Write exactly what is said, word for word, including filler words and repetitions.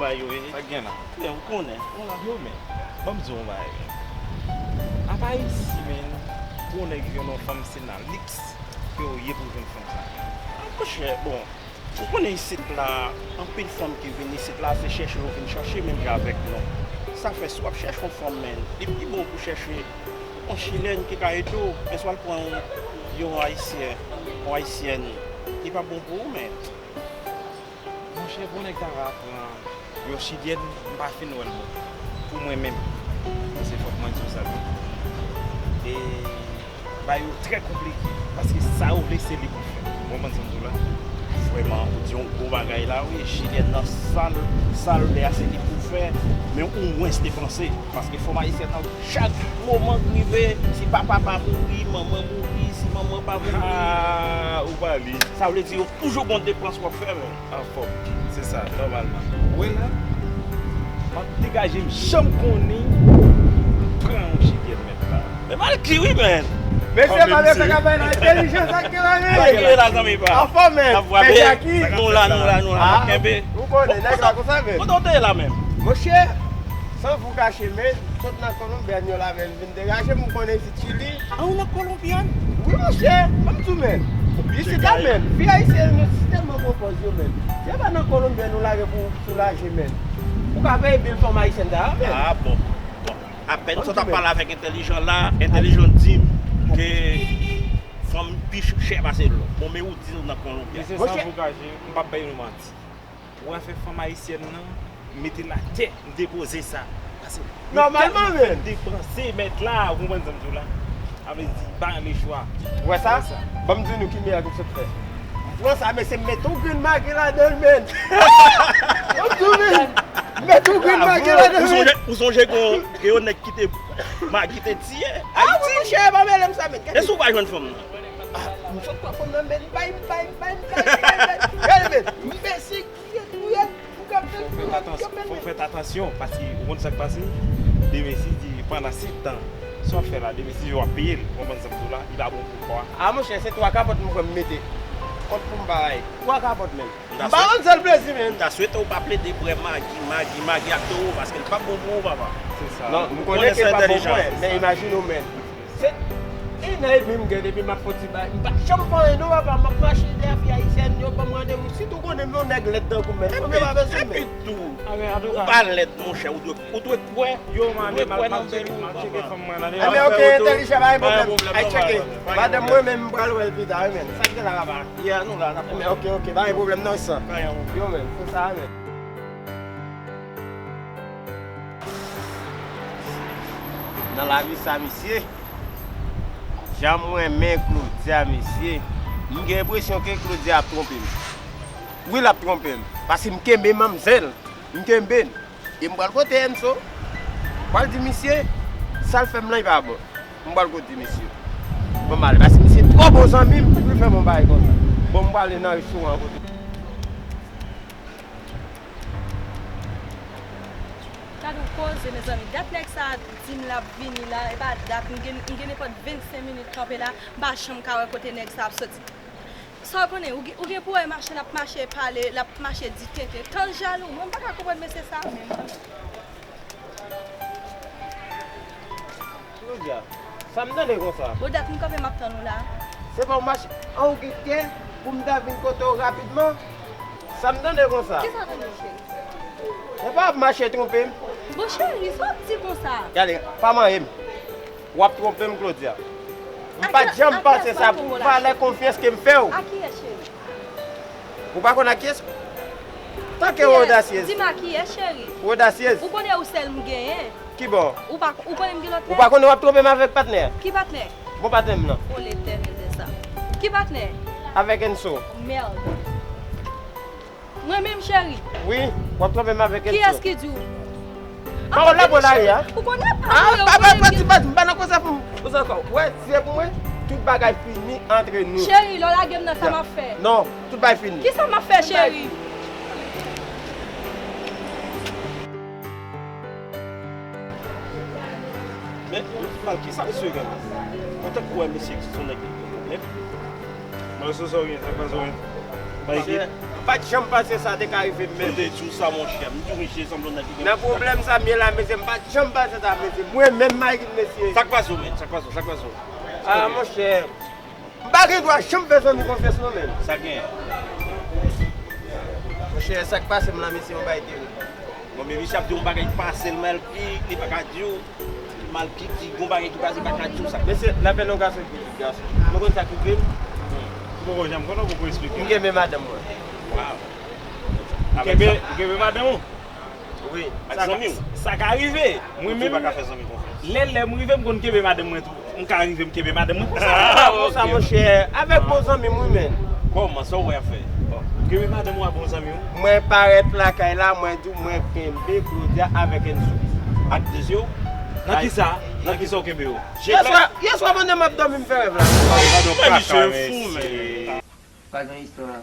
Bay yo, eh. Sa k gen la? Men, ou konnen, ou la. Yo, men, ban m di w yon bagay, men. Apa Ayiti, men, pou yon nèg jwenn yon fanm, se nan liks ke w ye pou w jwenn fanm sa. Ah, monchè, bon, ou konnen isit la, anpil fanm ki vin isit la, se chèche yo vin chèche, menm jan avèk nou. Sa fè, si w ap chèche yon fanm, men, li pi bon pou chèche yon chilèn ki ka ede w, men si w al pran yon, yon ayisyen, yon ayisyèn, li p ap bon pou ou, men. Monchè, pou nèg ta va pran yon chilyèn, m pa fin wè l bon. Pou mwen menm, paske fòk mwen di w sa tou. E bagay yo trè konplike, paske sa yo vle se li pou fè. Ou konprann sa m di w la? Vrèman, ou di yon gwo bagay la, wi. Chilyèn nan, sa l, sa l vle a, se li pou fè, men omwens depanse. Paske fanm ayisyèn nan, chak moman k rive, si papa pa mouri, manman mouri, si manman pa mouri. Ah, ou pale. Sa vle di yo toujou gon depans w ap fè, men. Anfòm, se sa, nòmalman. Ou wè la, m ap degaje m, janm konnen, pran yon chilyèn mèt la. Men mal ki wi, men. Mesye, pa bezwen ka bay nan entèlijans ak gen la, men. Bagay la, zanmi pa. Anfòm, men. N ap frape. Jackie. Nou la, nou la, nou la. N ap kenbe. Ou konnen, nèg la konsa, men. Kote w te ye la, menm? Monchè, san vou kache, men, sot nan Kolonbyèn yo la, men, vin degaje m, ou konnen isit Chili. Ah, ou nan Kolonbyèn? Wi, monchè, ban m di w, men. Isit la, men, fi ayisyèn yo si tèlman pran pòz yo, men. Se pa nan Kolonbyèn nou lage pou soulaje, men. Ou ka peye bil fanm ayisyèn ta, men. Ah, bon, bon. Apèn sa w t ap pale avèk entèlijan la, entèlijan di m ke fanm pi ch-, chè pase lòt. Bon, men ou di nou nan Kolonbyèn. Mesye, san vou kache, m p ap bay nou manti. Ou wè afè fanm ayisyèn nan, mete l atè, m depoze sa. Paske yo tèlman fè depanse, mèt la, ou konprann sa m di w la? Sa vle di, pa gen lechwa. Ou wè sa? Ban m di nou ki meyè ke w sot fè. M pran sa, mesye, m mete yon grenn magi ladan l, men. Ban m di w, men. M mete yon grenn magi ladan l, men. Ou sonje, ou sonje gen yon, gen yon nèg ki te, magi te tiye Ayiti? Ah, wi, monchè, pa mele m sa, men. E si w pa jwenn fanm nan? Ah, m sot pran fanm nan, men, m bay, m bay, m bay, m bay, m bay, m bay. Gade, men, m fè sik. Fò w fèt atansyon, fò w fèt atansyon, paske ou konn sa k pase? Demen si Dye, pandan setan, sa w ap fè la, demen si Dye w ap peye l, ou konprann sa m di w la, li pa bon pou kò a. A monchè, se twa kapòt m pran m mete. Kont pou m pa bay. Twa kapòt menm. M pa konn sèl plezi menm. M ta swete w pa plede bwè magi, magi, magi ak towo, paske l p ap bon pou ou, papa. Se sa. Non, m konnen ke l p ap bon pou mwen, men imajine w menm. Se en an epi m gen depi m ap fè ti bay. M pa janm fè anyen non papa, m ap mache dèyè fi ayisyèn, yo ban m randevou. Sitou konnen m yon nèg lèd tankou m, men fanm yo pa bezwen m, men. Epi tou, ou pa lèd monchè, ou dwe, ou dwe kwè, ou dwe kwè nan bèl ou, papa. Anben ok, entèlijan, pa gen pwoblèm. Ay tcheke. Madanm mwen menm m pral wè l pita wi, men. Sa k gen la papa? Yeah, nou la, n ap. Anben ok, ok, pa gen pwoblèm non, san. Yo, men, se sa, men. Nan lavi sa, mesye, jan m renmen Claudia, mesye, m gen enpresyon ke Claudia ap twonpe m. Wi, l ap twonpe m, paske m kenbe manmzèl, m kenbe l. E m pral kote Enzo, m pral di misye, sa l fè m lan, li pa bon. M pral kote misye. Bon, m ale, paske misye twò bon zanmi m pou l fè m yon bagay konsa. Bon, m prale nan restoran kote. Gad yon koze, mezanmi. Dat nèg sa a di m l ap vini la, e pa dat, m gen, m gen nenpòt vennsenk minit kanpe la, m pa janm ka wè kote nèg sa a ap soti. Sa w konnen, ou gen, ou gen pou wè mache, l ap mache pale, l ap mache di tenten. Tan jalou, mwen m pa ka konprann mesye sa a menm. Claudia, sa m tande konsa? Bon, dat m kanpe m ap tann ou la. Se pa w mache, an ou gen kè pou m ta vin kote w rapidman? Sa m tande konsa? Kisa w tande, cheri? Se pa w ap mache twonpe m? Bon, cheri, sa w ap di konsa? Gade, pa manyen m. W ap twonpe m, Claudia. M pa t janm panse sa pou valè konfyans ke m fè w. A kiyès, cheri? Ou pa konn a kiyès? Tanke w odasyez. Di m a kiyès, cheri? Ou odasyez. Ou konnen ou sèl m genyen. Kibò? Ou pa, ou konnen m gen lòt nèg? Ou pa konnen w ap twonpe m avèk patnè? Ki patnè? Bon patnè m nan. O Letènèl de sa. Ki patnè? Avèk Enso. Mèd. Mwen menm, cheri? Wi, w ap twonpe m avèk Enso. Kiyès ki di w? Pawòl la bò lari a. Ou konnen pa vre, ou konnen m gen. A, pa pati, m pa nan koze pou m. Ou sa ankò? Wè, si se pou mwen, tout bagay fini antre nou. Cheri, lè w lage m nan, sa m ap fè? Non, tout bagay fini. Kisa m ap fè, cheri? Men, mal, kisa misye gen la? Mwen tankou wè mesye ki se yon nèg ki gen pwoblèm. Mwen sou sa w gen, sa k pase w gen? Bay kit. Pa t janm panse sa te ka rive m menm. M te di w sa, monchè. M di w, mesye, sanble yon nèg ki gen... Nan pwoblèm sa m ye la, mesye, m pa t janm panse sa, mesye. Mwen menm, Maykin, mesye. Sa k pase w, menn? Sa k pase w? Sa k pase w? Ah, monchè. M pa gen dwa janm fè zanmi konfyans, non, menn. Sa gen? Monchè, sa k pase m la, mesye, yon bagay terib. Bon, men misye ap di yon bagay k pase l, m al pi, li pa ka di w. M al pi di, gon bagay ki pase, pa ka di w sa. Mesye, n ap fè non gason ki vit, gason. Nou konn sa k rive m? Ou poko janm konnen, ou poko eksplike. M kenbe madanm mwen. Waw. Ou kenbe, ou kenbe madanm ou? Wi. Ak zanmi w? Sa ka rive. Mwen menm, ou pa ka fè zanmi konfyans. Lè, lè m rive, m konn kenbe madanm mwen tou. M ka rive, m kenbe madanm mwen. Konsa, ah, konsa, monchè. Avèk bon zanmi m, wi, menn. Kòman, sa w wè ap fè? Ou kenbe madanm ou a bon zanmi w? Mwen parèt lakay la, mwen di w, mwen kenbe Claudia avèk Enzo. Ak Dezio? Nan kisa? Nan kisa w kenbe yo? Yèswa, yèswa pandan m ap dòmi, m fè rèv la. Ay, misye fou, men. Pa gen istwa.